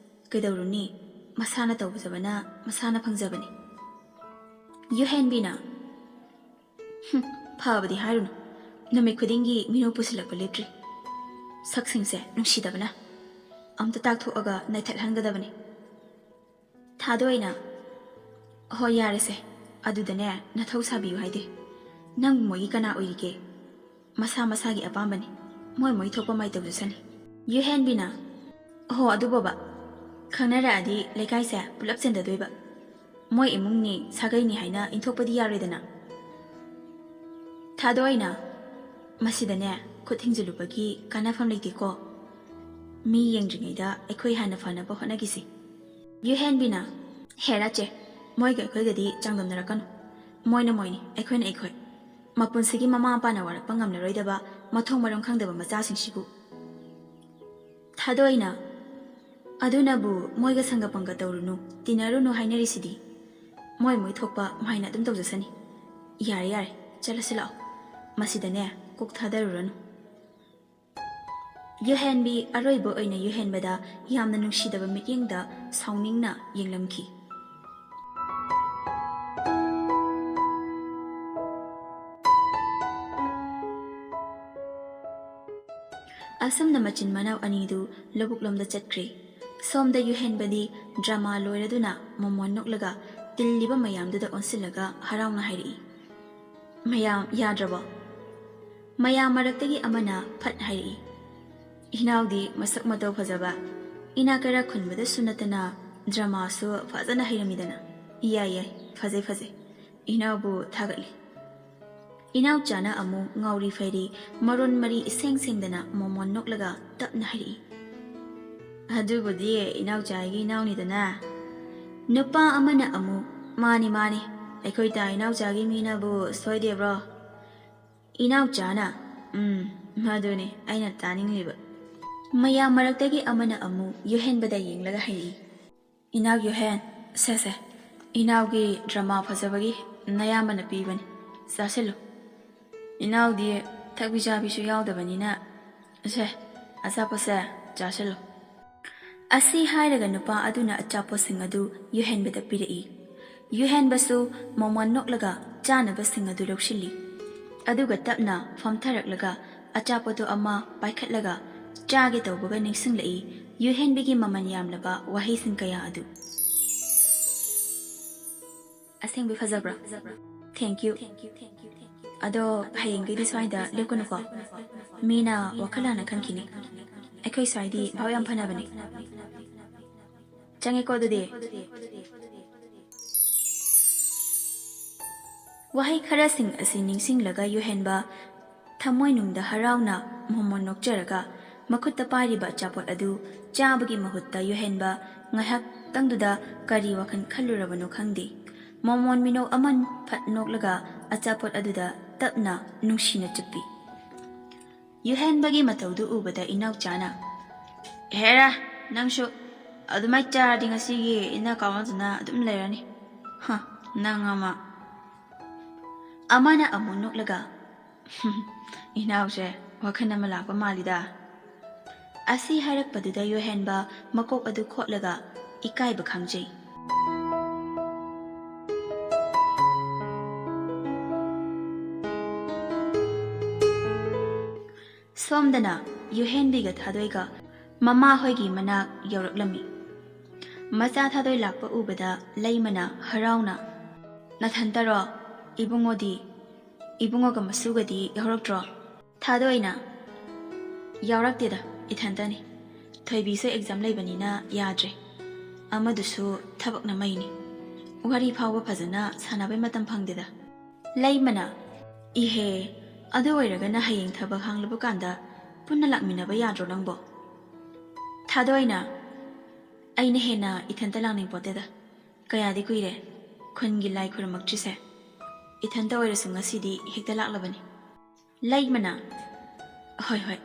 ꯀꯩꯗꯧꯔꯨꯅꯤ? ꯃꯁꯥꯅ ꯇꯧꯖꯕꯅ ꯃꯁꯥꯅ ꯐꯪꯖꯕꯅꯤ꯫" ꯌꯨꯍꯦꯟꯕꯤꯅ, "ꯍꯨꯝ, ꯐꯕꯗꯤ ꯍꯥꯏꯔꯨꯅꯨ꯫ ꯅꯨꯃꯤꯠ ꯈꯨꯗꯤꯡꯒꯤ ꯃꯤꯅꯨ ꯄꯨꯁꯤꯜꯂꯛꯄ ꯂꯦꯞꯇ꯭ꯔꯤ꯫ ꯁꯛꯁꯤꯡꯁꯦ ꯅꯨꯡꯁꯤꯗꯕꯅ꯫ ꯑꯝꯇ ꯇꯥꯛꯊꯣꯛꯑꯒ ꯅꯩꯊꯠꯍꯟꯒꯗꯕꯅꯤ꯫" ꯊꯥꯗꯣꯏꯅ, "ꯍꯣꯏ, ꯌꯥꯔꯦꯁꯦ꯫ ꯑꯗꯨꯗꯅꯦ, ꯅꯊꯧ ꯁꯥꯕꯤꯌꯨ ꯍꯥꯏꯗꯦ꯫ ꯅꯪꯕꯨ ꯃꯣꯏꯒꯤ ꯀꯅꯥ ꯑꯣꯏꯔꯤꯒꯦ? ꯃꯁꯥ ꯃꯁꯥꯒꯤ ꯑꯄꯥꯝꯕꯅꯤ꯫ ꯃꯣꯏ ꯃꯣꯏ ꯊꯣꯛꯄ ꯃꯥꯏ ꯇꯧꯖꯁꯅꯤ꯫" ꯌꯨꯍꯦꯟꯕꯤꯅ, "ꯍꯣ, ꯑꯗꯨꯕꯣꯕ, ꯈꯪꯅꯔꯛꯑꯗꯤ ꯂꯩꯀꯥꯏꯁꯦ ꯄꯨꯂꯞ ꯆꯦꯟꯗꯗꯣꯏꯕ꯫ ꯃꯣꯏ ꯏꯃꯨꯡꯅꯤ, ꯁꯥꯒꯩꯅꯤ ꯍꯥꯏꯅ ꯏꯟꯊꯣꯛꯄꯗꯤ ꯌꯥꯔꯣꯏꯗꯅ꯫" ꯊꯥꯗꯣꯏꯅ, "ꯃꯁꯤꯗꯅꯦ, ꯈꯨꯠ ꯊꯤꯡꯖꯤꯜꯂꯨꯕꯒꯤ ꯀꯥꯟꯅꯐꯝ ꯂꯩꯇꯦꯀꯣ꯫ ꯃꯤ ꯌꯦꯡꯗ꯭ꯔꯤꯉꯩꯗ ꯑꯩꯈꯣꯏ ꯍꯥꯟꯅ ꯐꯅꯕ ꯍꯣꯠꯅꯈꯤꯁꯤ꯫" ꯌꯨꯍꯦꯟꯕꯤꯅ, "ꯍꯦꯔꯥ ꯆꯦ, ꯃꯣꯏꯒ ꯑꯩꯈꯣꯏꯒꯗꯤ ꯆꯥꯡꯗꯝꯅꯔꯛꯀꯅꯨ꯫ ꯃꯣꯏꯅ ꯃꯣꯏꯅꯤ, ꯑꯩꯈꯣꯏꯅ ꯑꯩꯈꯣꯏ꯫ ꯃꯄꯨꯟꯁꯤꯒꯤ ꯃꯃꯥ ꯃꯄꯥꯅ ꯋꯥꯔꯛꯄ ꯉꯝꯂꯔꯣꯏꯗꯕ ꯃꯊꯣꯡ ꯃꯔꯝ ꯈꯪꯗꯕ ꯃꯆꯥꯁꯤꯡꯁꯤꯕꯨ꯫" ꯊꯥꯗꯣꯏꯅ, "ꯑꯗꯨꯅꯕꯨ ꯃꯣꯏꯒ ꯁꯪꯒ ꯄꯪꯒ ꯇꯧꯔꯨꯅꯨ, ꯇꯤꯟꯅꯔꯨꯅꯨ ꯍꯥꯏꯅꯔꯤꯁꯤꯗꯤ꯫ ꯃꯣꯏ ꯃꯣꯏ ꯊꯣꯛꯄ ꯃꯥꯏꯅ ꯑꯗꯨꯝ ꯇꯧꯖꯁꯅꯤ꯫ ꯌꯥꯔꯦ, ꯌꯥꯔꯦ, ꯆꯠꯂꯁꯤ ꯂꯥꯛꯑꯣ꯫ ꯃꯁꯤꯗꯅꯦ, ꯀꯣꯛ ꯊꯥꯗꯔꯨꯔꯅꯨ꯫" ꯌꯨꯍꯦꯟꯕꯤ ꯑꯔꯣꯏꯕ ꯑꯣꯏꯅ ꯌꯨꯍꯦꯟꯕꯗ ꯌꯥꯝꯅ ꯅꯨꯡꯁꯤꯗꯕ ꯃꯤꯠꯌꯦꯡꯗ ꯁꯥꯎꯅꯤꯡꯅ ꯌꯦꯡꯂꯝꯈꯤ꯫ ꯑꯁꯨꯝꯅ ꯃꯆꯤꯟ ꯃꯅꯥꯎ ꯑꯅꯤꯗꯨ ꯂꯧꯕꯨꯛꯂꯣꯝꯗ ꯆꯠꯈ꯭ꯔꯦ꯫ ꯁꯣꯝꯗ ꯌꯨꯍꯦꯟꯕꯗꯤ ꯗ꯭ꯔꯃꯥ ꯂꯣꯏꯔꯗꯨꯅ ꯃꯣꯃꯣꯟ ꯅꯣꯛꯂꯒ ꯇꯤꯜꯂꯤꯕ ꯃꯌꯥꯝꯗꯨꯗ ꯑꯣꯟꯁꯤꯜꯂꯒ ꯍꯔꯥꯎꯅ ꯍꯥꯏꯔꯛꯏ, "ꯃꯌꯥꯝ ꯌꯥꯗ꯭ꯔꯕꯣ?" ꯃꯌꯥꯝ ꯃꯔꯛꯇꯒꯤ ꯑꯃꯅ ꯐꯠ ꯍꯥꯏꯔꯛꯏ, "ꯏꯅꯥꯎꯗꯤ ꯃꯁꯛ ꯃꯇꯧ ꯐꯖꯕ, ꯏꯅꯥꯛ ꯀꯩꯔꯥꯛ ꯈꯨꯟꯕꯗꯁꯨ ꯅꯠꯇꯅ ꯗ꯭ꯔꯃꯥꯁꯨ ꯐꯖꯅ ꯍꯩꯔꯝꯃꯤꯗꯅ꯫ ꯌꯥꯏ, ꯌꯥꯏ, ꯐꯖꯩ, ꯐꯖꯩ꯫ ꯏꯅꯥꯎꯕꯨ ꯊꯥꯒꯠꯂꯤ꯫" ꯏꯅꯥꯎꯆꯥꯅ ꯑꯃꯨꯛ ꯉꯥꯎꯔꯤ ꯐꯩꯔꯤ, ꯃꯔꯣꯟ ꯃꯔꯤ ꯏꯁꯦꯡ ꯁꯦꯡꯗꯅ ꯃꯣꯃꯣꯟ ꯅꯣꯛꯂꯒ ꯇꯞꯅ ꯍꯥꯏꯔꯛꯏ꯫ "ꯑꯗꯨꯕꯨꯗꯤ ꯏꯅꯥꯎꯆꯥꯒꯤ ꯏꯅꯥꯎꯅꯤꯗꯅ꯫ ꯅꯨꯄꯥ ꯑꯃꯅ ꯑꯃꯨꯛ, "ꯃꯥꯅꯤ, ꯃꯥꯅꯤ, ꯑꯩꯈꯣꯏ ꯇꯥ ꯏꯅꯥꯎꯆꯥꯒꯤ ꯃꯤꯅꯕꯨ ꯁꯣꯏꯗꯦꯕ꯭ꯔꯣ?" ꯏꯅꯥꯎꯆꯥꯅ, "ꯎꯝ, ꯃꯗꯨꯅꯤ ꯑꯩꯅ ꯇꯥꯅꯤꯡꯂꯤꯕ"꯫ ꯃꯌꯥꯝ ꯃꯔꯛꯇꯒꯤ ꯑꯃꯅ ꯑꯃꯨꯛ ꯌꯨꯍꯦꯟꯕꯗ ꯌꯦꯡꯂꯒ ꯍꯥꯏꯔꯛꯏ꯫ "ꯏꯅꯥꯎ ꯌꯨꯍꯦꯟ, ꯁꯦ ꯁꯦ, ꯏꯅꯥꯎꯒꯤ ꯗ꯭ꯔꯃꯥ ꯐꯖꯕꯒꯤ ꯅꯌꯥꯝꯕꯅ ꯄꯤꯕꯅꯤ, ꯆꯥꯁꯤꯜꯂꯨ꯫ ꯏꯅꯥꯎꯗꯤ ꯊꯛꯄꯤ ꯆꯥꯕꯤꯁꯨ ꯌꯥꯎꯗꯕꯅꯤꯅ, ꯁꯦ, ꯑꯆꯥꯄꯣꯠꯁꯦ ꯆꯥꯁꯤꯜꯂꯨ"꯫ ꯑꯁꯤ ꯍꯥꯏꯔꯒ ꯅꯨꯄꯥ ꯑꯗꯨꯅ ꯑꯆꯥꯄꯣꯠꯁꯤꯡ ꯑꯗꯨ ꯌꯨꯍꯦꯟꯕꯗ ꯄꯤꯔꯛꯏ꯫ ꯌꯨꯍꯦꯟꯕꯁꯨ ꯃꯃꯣꯟ ꯅꯣꯛꯂꯒ ꯆꯥꯅꯕꯁꯤꯡ ꯑꯗꯨ ꯂꯧꯁꯤꯜꯂꯤ꯫ ꯑꯗꯨꯒ ꯇꯞꯅ ꯐꯝꯊꯔꯛꯂꯒ ꯑꯆꯥꯄꯣꯠꯇꯨ ꯑꯃ ꯄꯥꯏꯈꯠꯂꯒ ꯆꯥꯒꯦ ꯇꯧꯕꯒ ꯅꯤꯡꯁꯤꯡꯂꯛꯏ ꯌꯨꯍꯦꯟꯕꯤꯒꯤ ꯃꯃꯜ ꯌꯥꯝꯂꯕ ꯋꯥꯍꯩꯁꯤꯡ ꯀꯌꯥ ꯑꯗꯨ꯫ "ꯑꯁꯦꯡꯕꯩ ꯐꯖꯕ꯭ꯔꯥ? Thank you꯫ ꯑꯗꯣ ꯍꯌꯦꯡꯗꯩꯗꯤ ꯁ꯭ꯋꯥꯏꯗ ꯂꯦꯞꯀꯅꯨꯀꯣ꯫ ꯃꯤꯅ ꯋꯥꯈꯜ ꯂꯥꯟꯅ ꯈꯟꯈꯤꯅꯤ꯫ ꯑꯩꯈꯣꯏ ꯁ꯭ꯋꯥꯏꯗꯤ ꯚꯥꯎ ꯌꯥꯝ ꯐꯅꯕꯅꯦ꯫ ꯆꯪꯉꯦꯀꯣ ꯑꯗꯨꯗꯤ"꯫ ꯋꯥꯍꯩ ꯈꯔꯁꯤꯡ ꯑꯁꯤ ꯅꯤꯡꯁꯤꯡꯂꯒ ꯌꯨꯍꯦꯟꯕ ꯊꯃꯣꯏꯅꯨꯡꯗ ꯍꯔꯥꯎꯅ ꯃꯣꯃꯣꯟ ꯅꯣꯛꯆꯔꯒ ꯃꯈꯨꯠꯇ ꯄꯥꯏꯔꯤꯕ ꯑꯆꯥꯄꯣꯠ ꯑꯗꯨ ꯆꯥꯕꯒꯤ ꯃꯍꯨꯠꯇ ꯌꯨꯍꯦꯟꯕ ꯉꯥꯏꯍꯥꯛꯇꯪꯗꯨꯗ ꯀꯔꯤ ꯋꯥꯈꯜ ꯈꯜꯂꯨꯔꯕꯅꯣ ꯈꯪꯗꯦ꯫ ꯃꯣꯃꯣꯟ ꯃꯤꯅꯣꯛ ꯑꯃ ꯐꯠ ꯅꯣꯛꯂꯒ ꯑꯆꯥꯄꯣꯠ ꯑꯗꯨꯗ ꯇꯞꯅ ꯅꯨꯡꯁꯤꯅ ꯆꯨꯞꯄꯤ꯫ ꯌꯨꯍꯦꯟꯕꯒꯤ ꯃꯇꯧꯗꯨ ꯎꯕꯗ ꯏꯅꯥꯎꯆꯥꯅ, "ꯍꯦꯔꯥ, ꯅꯪꯁꯨ ꯑꯗꯨꯃꯥꯏ ꯆꯥꯔꯗꯤ ꯉꯁꯤꯒꯤ ꯏꯟꯅ ꯀꯥꯎꯅꯗꯅ ꯑꯗꯨꯝ ꯂꯩꯔꯅꯤ꯫ ꯍ, ꯅꯪ ꯑꯃ"꯫ ꯑꯃꯅ ꯑꯃꯨꯛ ꯅꯣꯛꯂꯒ, "ꯏꯅꯥꯎꯁꯦ ꯋꯥꯈꯜ ꯑꯃ ꯂꯥꯛꯄ ꯃꯥꯜꯂꯤꯗ"꯫ ꯑꯁꯤ ꯍꯥꯏꯔꯛꯄꯗꯨꯗ ꯌꯨꯍꯦꯟꯕ ꯃꯀꯣꯛ ꯑꯗꯨ ꯈꯣꯠꯂꯒ ꯏꯀꯥꯏꯕ ꯈꯪꯖꯩ꯫ ꯁꯣꯝꯗꯅ ꯌꯨꯍꯦꯟꯕꯤꯒ ꯊꯥꯗꯣꯏꯒ ꯃꯃꯥꯍꯣꯏꯒꯤ ꯃꯅꯥꯛ ꯌꯧꯔꯛꯂꯝꯃꯤ꯫ ꯃꯆꯥ ꯊꯥꯗꯣꯏ ꯂꯥꯛꯄ ꯎꯕꯗ ꯂꯩꯃꯅ ꯍꯔꯥꯎꯅ, "ꯅꯊꯟꯇꯔꯣ? ꯏꯕꯨꯡꯉꯣꯗꯤ? ꯏꯕꯨꯡꯉꯣꯒ ꯃꯁꯨꯒꯗꯤ ꯌꯥꯎꯔꯛꯇ꯭ꯔꯣ?" ꯊꯥꯗꯣꯏꯅ, "ꯌꯥꯎꯔꯛꯇꯦꯗ, ꯏꯊꯟꯇꯅꯤ꯫ ꯊꯣꯏꯕꯤꯁꯨ exam ꯂꯩꯕꯅꯤꯅ ꯌꯥꯗ꯭ꯔꯦ꯫ ꯑꯃꯗꯨꯁꯨ ꯊꯕꯛꯅ ꯃꯩꯅꯤ꯫ ꯋꯥꯔꯤ ꯐꯥꯎꯕ ꯐꯖꯅ ꯁꯥꯟꯅꯕꯩ ꯃꯇꯝ ꯐꯪꯗꯦꯗ"꯫ ꯂꯩꯃꯅ, ꯏꯍꯦ, ꯑꯗꯨ ꯑꯣꯏꯔꯒꯅ ꯍꯌꯦꯡ ꯊꯕꯛ ꯍꯥꯡꯂꯕ ꯀꯥꯟꯗ ꯄꯨꯟꯅ ꯂꯥꯛꯃꯤꯟꯅꯕ ꯌꯥꯗ꯭ꯔꯣ ꯅꯪꯕꯣ? ꯊꯥꯗꯣꯏꯅ, ꯑꯩꯅ ꯍꯦꯟꯅ ꯏꯊꯟꯇ ꯂꯥꯛꯅꯤꯡꯄꯣꯠꯇꯦꯗ꯫ ꯀꯌꯥꯗꯤ ꯀꯨꯏꯔꯦ ꯈꯨꯟꯒꯤ ꯂꯥꯏ ꯈꯨꯔꯨꯝꯃꯛꯇ꯭ꯔꯤꯁꯦ꯫ ꯏꯊꯟꯇ ꯑꯣꯏꯔꯁꯨ ꯉꯁꯤꯗꯤ ꯍꯦꯛꯇ ꯂꯥꯛꯂꯕꯅꯤ꯫ ꯂꯩꯃꯅ, ꯍꯣꯏ ꯍꯣꯏ,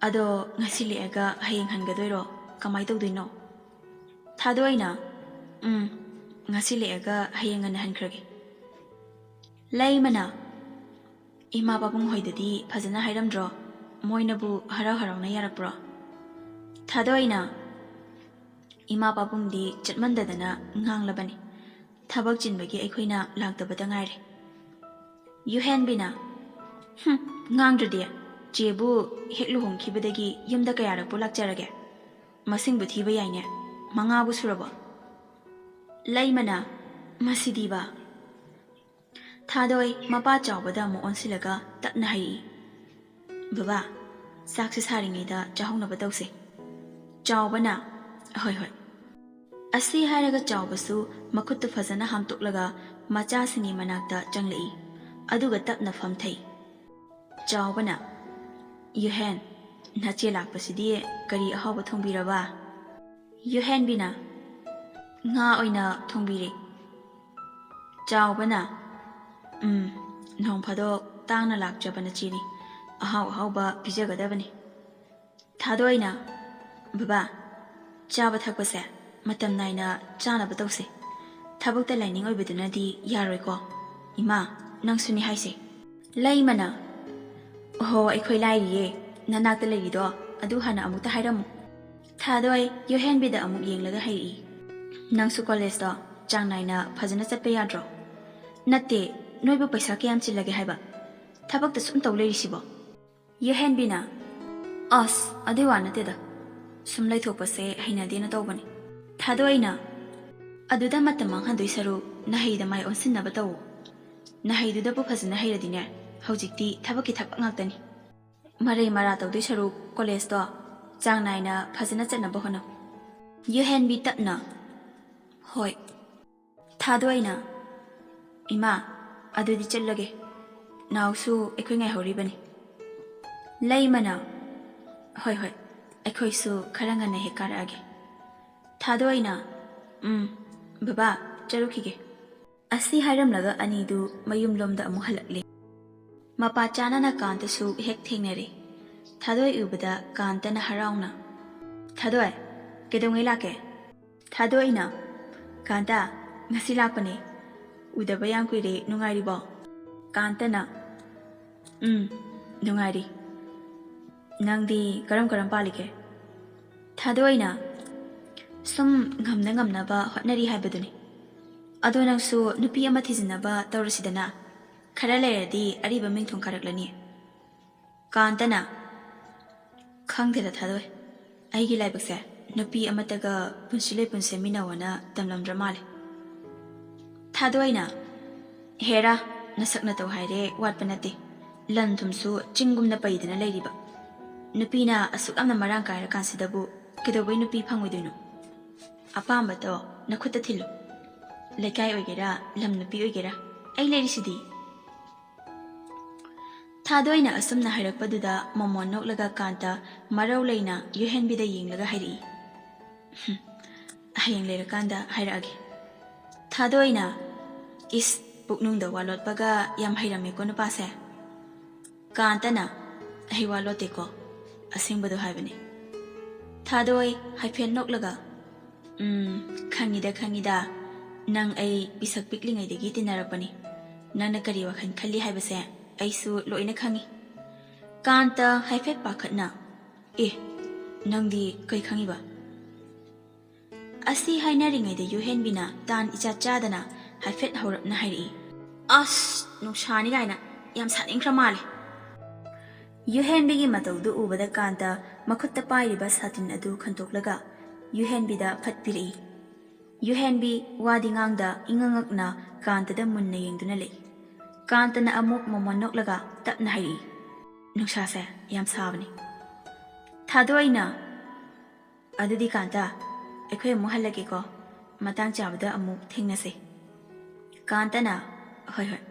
ꯑꯗꯣ ꯉꯁꯤ ꯂꯦꯛꯑꯒ ꯍꯌꯦꯡ ꯍꯟꯒꯗꯣꯏꯔꯣ? ꯀꯃꯥꯏ ꯇꯧꯗꯣꯏꯅꯣ? ꯊꯥꯗꯣꯏꯅ, ꯎꯝ, ꯉꯁꯤ ꯂꯦꯛꯑꯒ ꯍꯌꯦꯡ ꯉꯟꯅ ꯍꯟꯈ꯭ꯔꯒꯦ꯫ ꯂꯩꯃꯅ, ꯏꯃꯥ ꯄꯥꯕꯨꯡ ꯍꯣꯏꯗꯗꯤ ꯐꯖꯅ ꯍꯥꯏꯔꯝꯗ꯭ꯔꯣ? ꯃꯣꯏꯅꯕꯨ ꯍꯔꯥꯎ ꯍꯔꯥꯎꯅ ꯌꯥꯔꯛꯄ꯭ꯔꯣ? ꯊꯥꯗꯣꯏꯅ, ꯏꯃꯥ ꯄꯥꯕꯨꯡꯗꯤ ꯆꯠꯃꯟꯗꯗꯅ ꯉꯥꯡꯂꯕꯅꯤ꯫ ꯊꯕꯛ ꯆꯤꯟꯕꯒꯤ ꯑꯩꯈꯣꯏꯅ ꯂꯥꯛꯇꯕꯇ ꯉꯥꯏꯔꯦ꯫ ꯌꯨꯍꯦꯟꯕꯤꯅ, ꯍꯨꯝ, ꯉꯥꯡꯗ꯭ꯔꯗꯤ꯫ ꯆꯦꯕꯨ ꯍꯦꯛ ꯂꯨꯍꯣꯡꯈꯤꯕꯗꯒꯤ ꯌꯨꯝꯗ ꯀꯌꯥꯔꯛꯄꯨ ꯂꯥꯛꯆꯔꯒꯦ? ꯃꯁꯤꯡꯕꯨ ꯊꯤꯕ ꯌꯥꯏꯅꯦ꯫ ꯃꯉꯥꯕꯨ ꯁꯨꯔꯕꯣ? ꯂꯩꯃꯅ, ꯃꯁꯤꯗꯤꯕ꯫ ꯊꯥꯗꯣꯏ ꯃꯄꯥ ꯆꯥꯎꯕꯗ ꯑꯃꯨꯛ ꯑꯣꯟꯁꯤꯜꯂꯒ ꯇꯞꯅ ꯍꯥꯏꯔꯛꯏ, ꯕꯕꯥ, ꯆꯥꯛꯁꯦ ꯁꯥꯔꯤꯉꯩꯗ ꯆꯥꯍꯧꯅꯕ ꯇꯧꯁꯦ꯫ ꯆꯥꯎꯕꯅ, ꯍꯣꯏ ꯍꯣꯏ꯫ ꯑꯁꯤ ꯍꯥꯏꯔꯒ ꯆꯥꯎꯕꯁꯨ ꯃꯈꯨꯠꯇꯨ ꯐꯖꯅ ꯍꯥꯝꯇꯣꯛꯂꯒ ꯃꯆꯥꯁꯤꯡꯒꯤ ꯃꯅꯥꯛꯇ ꯆꯪꯂꯛꯏ꯫ ꯑꯗꯨꯒ ꯇꯞꯅ ꯐꯝꯊꯩ꯫ ꯆꯥꯎꯕꯅ, ꯌꯨꯍꯦꯟ, ꯅꯆꯦ ꯂꯥꯛꯄꯁꯤꯗꯤ ꯀꯔꯤ ꯑꯍꯥꯎꯕ ꯊꯣꯡꯕꯤꯔꯕ? ꯌꯨꯍꯦꯟꯕꯤꯅ, ꯉꯥ ꯑꯣꯏꯅ ꯊꯣꯡꯕꯤꯔꯦ꯫ ꯆꯥꯎꯕꯅ, ꯎꯝ, ꯅꯣꯡ ꯐꯥꯗꯣꯛ ꯇꯥꯡꯅ ꯂꯥꯛꯆꯕ ꯅꯆꯦꯅꯤ, ꯑꯍꯥꯎ ꯑꯍꯥꯎꯕ ꯄꯤꯖꯒꯗꯕꯅꯤ꯫ ꯊꯥꯗꯣꯏꯅ, ꯕꯕꯥ, ꯆꯥꯕ ꯊꯛꯄꯁꯦ ꯃꯇꯝ ꯅꯥꯏꯅ ꯆꯥꯅꯕ ꯇꯧꯁꯦ꯫ ꯊꯕꯛꯇ ꯂꯥꯏꯅꯤꯡ ꯑꯣꯏꯕꯗꯨꯅꯗꯤ ꯌꯥꯔꯣꯏꯀꯣ꯫ ꯏꯃꯥ, ꯅꯪꯁꯨꯅꯤ ꯍꯥꯏꯁꯦ꯫ ꯂꯩꯃꯅ, ꯑꯣꯍꯣ, ꯑꯩꯈꯣꯏ ꯂꯥꯏꯔꯤꯌꯦ, ꯅꯅꯥꯛꯇ ꯂꯩꯔꯤꯗꯣ ꯑꯗꯨ ꯍꯥꯟꯅ ꯑꯃꯨꯛꯇ ꯍꯥꯏꯔꯝꯃꯨ꯫ ꯊꯥꯗꯣꯏ ꯌꯨꯍꯦꯟꯕꯤꯗ ꯑꯃꯨꯛ ꯌꯦꯡꯂꯒ ꯍꯥꯏꯔꯛꯏ, ꯅꯪꯁꯨ ꯀꯣꯂꯦꯖꯇꯣ ꯆꯥꯡ ꯅꯥꯏꯅ ꯐꯖꯅ ꯆꯠꯄ ꯌꯥꯗ꯭ꯔꯣ? ꯅꯠꯇꯦ, ꯅꯣꯏꯕꯨ ꯄꯩꯁꯥ ꯀꯌꯥꯝ ꯆꯤꯜꯂꯒꯦ ꯍꯥꯏꯕ? ꯊꯕꯛꯇ ꯁꯨꯝ ꯇꯧ ꯂꯩꯔꯤꯁꯤꯕꯣ? ꯌꯨꯍꯦꯟꯕꯤꯅ, ꯑꯁ, ꯑꯗꯨꯏ ꯋꯥ ꯅꯠꯇꯦꯗ, ꯁꯨꯝ ꯂꯩꯊꯣꯛꯄꯁꯦ ꯍꯩꯅꯗꯦꯅ ꯇꯧꯕꯅꯤ꯫ ꯊꯥꯗꯣꯏꯅ, ꯑꯗꯨꯗ ꯃꯇꯝ ꯃꯥꯡꯍꯟꯗꯣꯏ ꯁꯔꯨꯛ ꯅꯍꯩꯗ ꯃꯥꯏ ꯑꯣꯟꯁꯤꯟꯅꯕ ꯇꯧꯋꯣ꯫ ꯅꯍꯩꯗꯨꯗꯕꯨ ꯐꯖꯅ ꯍꯩꯔꯗꯤꯅꯦ, ꯍꯧꯖꯤꯛꯇꯤ ꯊꯕꯛꯀꯤ ꯊꯕꯛ ꯉꯥꯛꯇꯅꯤ꯫ ꯃꯔꯩ ꯃꯔꯥ ꯇꯧꯗꯣꯏ ꯁꯔꯨꯛ ꯀꯣꯂꯦꯖꯇꯣ ꯆꯥꯡ ꯅꯥꯏꯅ ꯐꯖꯅ ꯆꯠꯅꯕ ꯍꯣꯠꯅꯧ꯫ ꯌꯨꯍꯦꯟꯕꯤ ꯇꯞꯅ, ꯍꯣꯏ꯫ ꯊꯥꯗꯣꯏꯅ, ꯏꯃꯥ, ꯑꯗꯨꯗꯤ ꯆꯠꯂꯒꯦ꯫ ꯅꯥꯎꯁꯨ ꯑꯩꯈꯣꯏ ꯉꯥꯏꯍꯧꯔꯤꯕꯅꯤ꯫ ꯂꯩꯃꯅ, "ꯍꯣꯏ, ꯍꯣꯏ, ꯑꯩꯈꯣꯏꯁꯨ ꯈꯔ ꯉꯟꯅ ꯍꯦꯛ ꯀꯥꯔꯛꯑꯒꯦ꯫" ꯊꯥꯗꯣꯏꯅ, "ꯎꯝ, ꯕꯕꯥ, ꯆꯠꯂꯨꯈꯤꯒꯦ꯫" ꯑꯁꯤ ꯍꯥꯏꯔꯝꯂꯒ ꯑꯅꯤꯗꯨ ꯃꯌꯨꯝꯂꯣꯝꯗ ꯑꯃꯨꯛ ꯍꯜꯂꯛꯂꯦ꯫ ꯃꯄꯥ ꯆꯥꯅꯅ ꯀꯥꯟꯇꯁꯨ ꯍꯦꯛ ꯊꯦꯡꯅꯔꯦ꯫ ꯊꯥꯗꯣꯏ ꯎꯕꯗ ꯀꯥꯟꯇꯅ ꯍꯔꯥꯎꯅ, "ꯊꯥꯗꯣꯏ, ꯀꯩꯗꯧꯉꯩ ꯂꯥꯛꯀꯦ?" ꯊꯥꯗꯣꯏꯅ, "ꯀꯥꯟꯇ, ꯉꯁꯤ ꯂꯥꯛꯄꯅꯦ꯫ ꯎꯗꯕ ꯌꯥꯝ ꯀꯨꯏꯔꯦ, ꯅꯨꯡꯉꯥꯏꯔꯤꯕꯣ?" ꯀꯥꯟꯇꯅ, "ꯎꯝ, ꯅꯨꯡꯉꯥꯏꯔꯤ꯫ ꯅꯪꯗꯤ ꯀꯔꯝ ꯀꯔꯝ ꯄꯥꯜꯂꯤꯒꯦ?" ꯊꯥꯗꯣꯏꯅ, "ꯁꯨꯝ ꯉꯝꯅ ꯉꯝꯅꯕ ꯍꯣꯠꯅꯔꯤ ꯍꯥꯏꯕꯗꯨꯅꯤ꯫ ꯑꯗꯣ ꯅꯪꯁꯨ ꯅꯨꯄꯤ ꯑꯃ ꯊꯤꯖꯤꯟꯅꯕ ꯇꯧꯔꯁꯤꯗꯅ꯫ ꯈꯔ ꯂꯩꯔꯗꯤ ꯑꯔꯤꯕ ꯃꯤꯡꯊꯣꯟ ꯀꯥꯔꯛꯂꯅꯤ꯫" ꯀꯥꯟꯇꯅ, "ꯈꯪꯗꯦꯗ ꯊꯥꯗꯣꯏ, ꯑꯩꯒꯤ ꯂꯥꯏꯕꯛꯁꯦ ꯅꯨꯄꯤ ꯑꯃꯠꯇꯒ ꯄꯨꯟꯁꯤ ꯂꯩꯄꯨꯟ ꯁꯦꯝꯃꯤꯟꯅꯧꯑꯅ ꯇꯝꯂꯝꯗ꯭ꯔ ꯃꯥꯜꯂꯦ꯫" ꯊꯥꯗꯣꯏꯅ, "ꯍꯦꯔꯥ, ꯅꯁꯛ ꯅꯇꯧ ꯍꯥꯏꯔꯦ ꯋꯥꯠꯄ ꯅꯠꯇꯦ꯫ ꯂꯟ ꯊꯨꯝꯁꯨ ꯆꯤꯡꯒꯨꯝꯅ ꯄꯩꯗꯅ ꯂꯩꯔꯤꯕ꯫ ꯅꯨꯄꯤꯅ ꯑꯁꯨꯛ ꯌꯥꯝꯅ ꯃꯔꯥꯡ ꯀꯥꯏꯔꯀꯥꯟꯁꯤꯗꯕꯨ ꯀꯩꯗꯧꯕꯩ ꯅꯨꯄꯤ ꯐꯪꯉꯣꯏꯗꯣꯏꯅꯣ? ꯑꯄꯥꯝꯕꯗꯣ ꯅꯈꯨꯠꯇ ꯊꯤꯜꯂꯨ꯫ ꯂꯩꯀꯥꯏ ꯑꯣꯏꯒꯦꯔꯥ, ꯂꯝ ꯅꯨꯄꯤ ꯑꯣꯏꯒꯦꯔꯥ, ꯑꯩ ꯂꯩꯔꯤꯁꯤꯗꯤ꯫" ꯊꯥꯗꯣꯏꯅ ꯑꯁꯨꯝꯅ ꯍꯥꯏꯔꯛꯄꯗꯨꯗ ꯃꯣꯃꯣꯟ ꯅꯣꯛꯂꯒ ꯀꯥꯟꯇ ꯃꯔꯧ ꯂꯩꯅ ꯌꯨꯍꯦꯟꯕꯤꯗ ꯌꯦꯡꯂꯒ ꯍꯥꯏꯔꯛꯏ, "ꯍꯨꯝ, ꯍꯌꯦꯡ ꯂꯩꯔꯀꯥꯟꯗ ꯍꯥꯏꯔꯛꯑꯒꯦ꯫" ꯊꯥꯗꯣꯏꯅ, "ꯏꯁ, ꯄꯨꯛꯅꯨꯡꯗ ꯋꯥ ꯂꯣꯠꯄꯒ ꯌꯥꯝ ꯍꯩꯔꯝꯃꯦꯀꯣ ꯅꯨꯄꯥꯁꯦ꯫" ꯀꯥꯟꯇꯅ, "ꯑꯩ ꯋꯥ ꯂꯣꯠꯇꯦꯀꯣ, ꯑꯁꯦꯡꯕꯗꯣ ꯍꯥꯏꯕꯅꯦ꯫" ꯊꯥꯗꯣꯏ ꯍꯥꯏꯐꯦꯠ ꯅꯣꯛꯂꯒ, "ꯎꯝ, ꯈꯪꯉꯤꯗ, ꯈꯪꯉꯤꯗ꯫ ꯅꯪ ꯑꯩ ꯄꯤꯁꯛ ꯄꯤꯛꯂꯤꯉꯩꯗꯒꯤ ꯇꯤꯟꯅꯔꯛꯄꯅꯤ꯫ ꯅꯪꯅ ꯀꯔꯤ ꯋꯥꯈꯜ ꯈꯜꯂꯤ ꯍꯥꯏꯕꯁꯦ ꯑꯩꯁꯨ ꯂꯣꯏꯅ ꯈꯪꯉꯤ꯫" ꯀꯥꯟꯇ ꯍꯥꯏꯐꯦꯠ ꯄꯥꯈꯠꯅ, "ꯑꯦ, ꯅꯪꯗꯤ ꯀꯩ ꯈꯪꯉꯤꯕ?" ꯑꯁꯤ ꯍꯥꯏꯅꯔꯤꯉꯩꯗ ꯌꯨꯍꯦꯟꯕꯤꯅ ꯇꯥꯟ ꯏꯆꯥ ꯆꯥꯗꯅ ꯍꯥꯏꯐꯦꯠ ꯍꯧꯔꯞꯅ ꯍꯥꯏꯔꯛꯏ, "ꯑꯁ, ꯅꯨꯡꯁꯥꯅꯤ ꯀꯥꯏꯅ ꯌꯥꯝ ꯁꯥꯅꯤꯡꯈ꯭ꯔ ꯃꯥꯜꯂꯦ꯫" ꯌꯨꯍꯦꯟꯕꯤꯒꯤ ꯃꯇꯧꯗꯨ ꯎꯕꯗ ꯀꯥꯟꯇ ꯃꯈꯨꯠꯇ ꯄꯥꯏꯔꯤꯕ ꯁꯥꯇꯤꯟ ꯑꯗꯨ ꯈꯟꯇꯣꯛꯂꯒ ꯌꯨꯍꯦꯟꯕꯤꯗ ꯐꯠ ꯄꯤꯔꯛꯏ꯫ ꯌꯨꯍꯦꯟꯕꯤ ꯋꯥꯗꯤ ꯉꯥꯡꯗ ꯏꯉꯛ ꯉꯛꯅ ꯀꯥꯟꯇꯗ ꯃꯨꯟꯅ ꯌꯦꯡꯗꯨꯅ ꯂꯩ꯫ ꯀꯥꯟꯇꯅ ꯑꯃꯨꯛ ꯃꯣꯃꯣꯟ ꯅꯣꯛꯂꯒ ꯇꯞꯅ ꯍꯥꯏꯔꯛꯏ, "ꯅꯨꯡꯁꯥꯁꯦ ꯌꯥꯝ ꯁꯥꯕꯅꯤ꯫" ꯊꯥꯗꯣꯏꯅ, "ꯑꯗꯨꯗꯤ ꯀꯥꯟꯇ, ꯑꯩꯈꯣꯏ ꯑꯃꯨꯛ ꯍꯜꯂꯒꯦꯀꯣ꯫ ꯃꯇꯥꯡ ꯆꯥꯕꯗ ꯑꯃꯨꯛ ꯊꯦꯡꯅꯁꯦ꯫" ꯀꯥꯟꯇꯅ, "ꯍꯣꯏ, ꯍꯣꯏ꯫"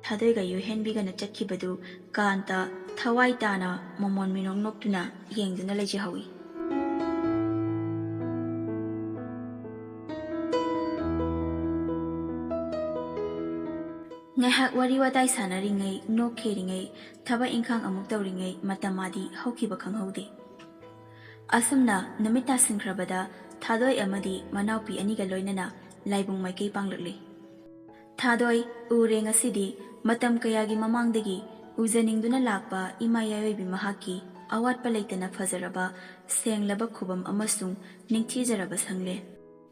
ꯊꯥꯗꯣꯏꯒ ꯌꯨꯍꯦꯟꯕꯤꯒꯅ ꯆꯠꯈꯤꯕꯗꯨ ꯀꯥꯟꯇ ꯊꯋꯥꯏ ꯇꯥꯅ ꯃꯃꯣꯟ ꯃꯤꯅꯣꯛ ꯅꯣꯛꯇꯨꯅ ꯌꯦꯡꯗꯨꯅ ꯂꯩꯖꯍꯧꯏ꯫ ꯉꯥꯏꯍꯥꯛ ꯋꯥꯔꯤ ꯋꯥꯇꯥꯏ ꯁꯥꯟꯅꯔꯤꯉꯩ, ꯅꯣꯛꯈꯦꯔꯤꯉꯩ, ꯊꯕꯛ ꯏꯪꯈꯥꯡ ꯑꯃꯨꯛ ꯇꯧꯔꯤꯉꯩ ꯃꯇꯝ ꯑꯗꯤ ꯍꯧꯈꯤꯕ ꯈꯪꯍꯧꯗꯦ꯫ ꯑꯁꯨꯝꯅ ꯅꯨꯃꯤꯠ ꯇꯥꯁꯤꯟꯈ꯭ꯔꯕꯗ ꯊꯥꯗꯣꯏ ꯑꯃꯗꯤ ꯃꯅꯥꯎꯄꯤ ꯑꯅꯤꯒ ꯂꯣꯏꯅꯅ ꯂꯥꯏꯕꯨꯡ ꯃꯥꯏꯀꯩ ꯄꯥꯡꯂꯛꯂꯦ꯫ ꯊꯥꯗꯣꯏ, ꯎꯔꯦ ꯉꯁꯤꯗꯤ ꯃꯇꯝ ꯀꯌꯥꯒꯤ ꯃꯃꯥꯡꯗꯒꯤ ꯎꯖꯅꯤꯡꯗꯨꯅ ꯂꯥꯛꯄ ꯏꯃꯥ ꯌꯥꯏꯑꯣꯏꯕꯤ ꯃꯍꯥꯛꯀꯤ ꯑꯋꯥꯠꯄ ꯂꯩꯇꯅ ꯐꯖꯔꯕ, ꯁꯦꯡꯂꯕ ꯈꯨꯕꯝ ꯑꯃꯁꯨꯡ ꯅꯤꯡꯊꯤꯖꯔꯕ ꯁꯪꯂꯦꯟ꯫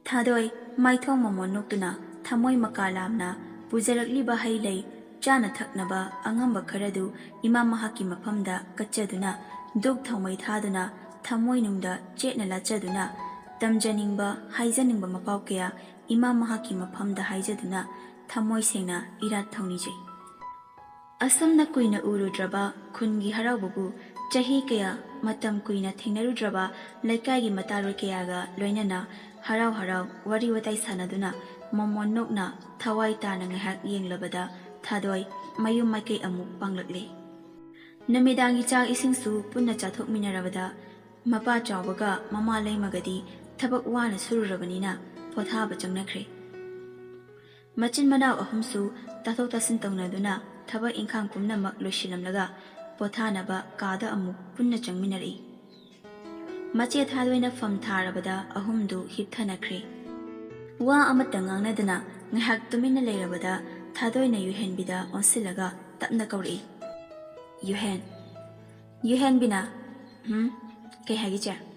ꯊꯥꯗꯣꯏ, ꯃꯥꯏꯊꯣꯡ ꯃꯃꯣꯟ ꯅꯣꯛꯇꯨꯅ ꯊꯃꯣꯏ ꯃꯀꯥ ꯂꯥꯝꯅ ꯄꯨꯖꯔꯛꯂꯤꯕ ꯍꯩ ꯂꯩ, ꯆꯥꯅ ꯊꯛꯅꯕ ꯑꯉꯝꯕ ꯈꯔꯗꯨ ꯏꯃꯥ ꯃꯍꯥꯛꯀꯤ ꯃꯐꯝꯗ ꯀꯠꯆꯗꯨꯅ, ꯗꯨꯛ ꯊꯥꯎꯃꯩ ꯊꯥꯗꯨꯅ, ꯊꯃꯣꯏꯅꯨꯡꯗ ꯆꯦꯠꯅ ꯂꯥꯠꯆꯗꯨꯅ, ꯇꯝꯖꯅꯤꯡꯕ, ꯍꯥꯏꯖꯅꯤꯡꯕ ꯃꯄꯥꯎ ꯀꯌꯥ ꯏꯃꯥ ꯃꯍꯥꯛꯀꯤ ꯃꯐꯝꯗ ꯍꯥꯏꯖꯗꯨꯅ ꯊꯃꯣꯏ ꯁꯦꯡꯅ ꯏꯔꯥꯠ ꯊꯧꯅꯤꯖꯩ꯫ ꯑꯁꯨꯝꯅ ꯀꯨꯏꯅ ꯎꯔꯨꯗ꯭ꯔꯕ ꯈꯨꯟꯒꯤ ꯍꯔꯥꯎꯕꯕꯨ, ꯆꯍꯤ ꯀꯌꯥ ꯃꯇꯝ ꯀꯨꯏꯅ ꯊꯦꯡꯅꯔꯨꯗ꯭ꯔꯕ ꯂꯩꯀꯥꯏꯒꯤ ꯃꯇꯥꯔꯣꯏ ꯀꯌꯥꯒ ꯂꯣꯏꯅꯅ ꯍꯔꯥꯎ ꯍꯔꯥꯎ ꯋꯥꯔꯤ ꯋꯥꯇꯥꯏ ꯁꯥꯟꯅꯗꯨꯅ ꯃꯃꯣꯟ ꯅꯣꯛꯅ ꯊꯋꯥꯏ ꯇꯥꯅ ꯉꯥꯏꯍꯥꯛ ꯌꯦꯡꯂꯕꯗ ꯊꯥꯗꯣꯏ ꯃꯌꯨꯝ ꯃꯥꯏꯀꯩ ꯑꯃꯨꯛ ꯄꯥꯡꯂꯛꯂꯦ꯫ ꯅꯨꯃꯤꯗꯥꯡꯒꯤ ꯆꯥꯛ ꯏꯁꯤꯡꯁꯨ ꯄꯨꯟꯅ ꯆꯥꯊꯣꯛꯃꯤꯟꯅꯔꯕꯗ ꯃꯄꯥ ꯆꯥꯎꯕꯒ ꯃꯃꯥ ꯂꯩꯃꯒꯗꯤ ꯊꯕꯛ ꯋꯥꯅ ꯁꯨꯔꯨꯔꯕꯅꯤꯅ ꯄꯣꯊꯥꯕ ꯆꯪꯅꯈ꯭ꯔꯦ꯫ ꯃꯆꯤꯟ ꯃꯅꯥꯎ ꯑꯍꯨꯝꯁꯨ ꯇꯥꯊꯣꯛ ꯇꯥꯁꯤꯟ ꯇꯧꯅꯗꯨꯅ ꯊꯕꯛ ꯏꯪꯈꯥꯡ ꯄꯨꯝꯅꯃꯛ ꯂꯣꯏꯁꯤꯜꯂꯝꯂꯒ ꯄꯣꯊꯥꯅꯕ ꯀꯥꯗ ꯑꯃꯨꯛ ꯄꯨꯟꯅ ꯆꯪꯃꯤꯟꯅꯔꯛꯏ꯫ ꯃꯆꯦ ꯊꯥꯗꯣꯏꯅ ꯐꯝ ꯊꯥꯔꯕꯗ ꯑꯍꯨꯝꯗꯨ ꯍꯤꯞꯊꯅꯈ꯭ꯔꯦ꯫ ꯋꯥ ꯑꯃꯠꯇ ꯉꯥꯡꯅꯗꯅ ꯉꯥꯏꯍꯥꯛ ꯇꯨꯃꯤꯟꯅ ꯂꯩꯔꯕꯗ ꯊꯥꯗꯣꯏꯅ ꯌꯨꯍꯦꯟꯕꯤꯗ ꯑꯣꯟꯁꯤꯜꯂꯒ ꯇꯞꯅ ꯀꯧꯔꯛꯏ, "ꯌꯨꯍꯦꯟ"꯫ ꯌꯨꯍꯦꯟꯕꯤꯅ, "ꯎꯝ, ꯀꯩ ꯍꯥꯏꯒꯦ ꯆꯦ?"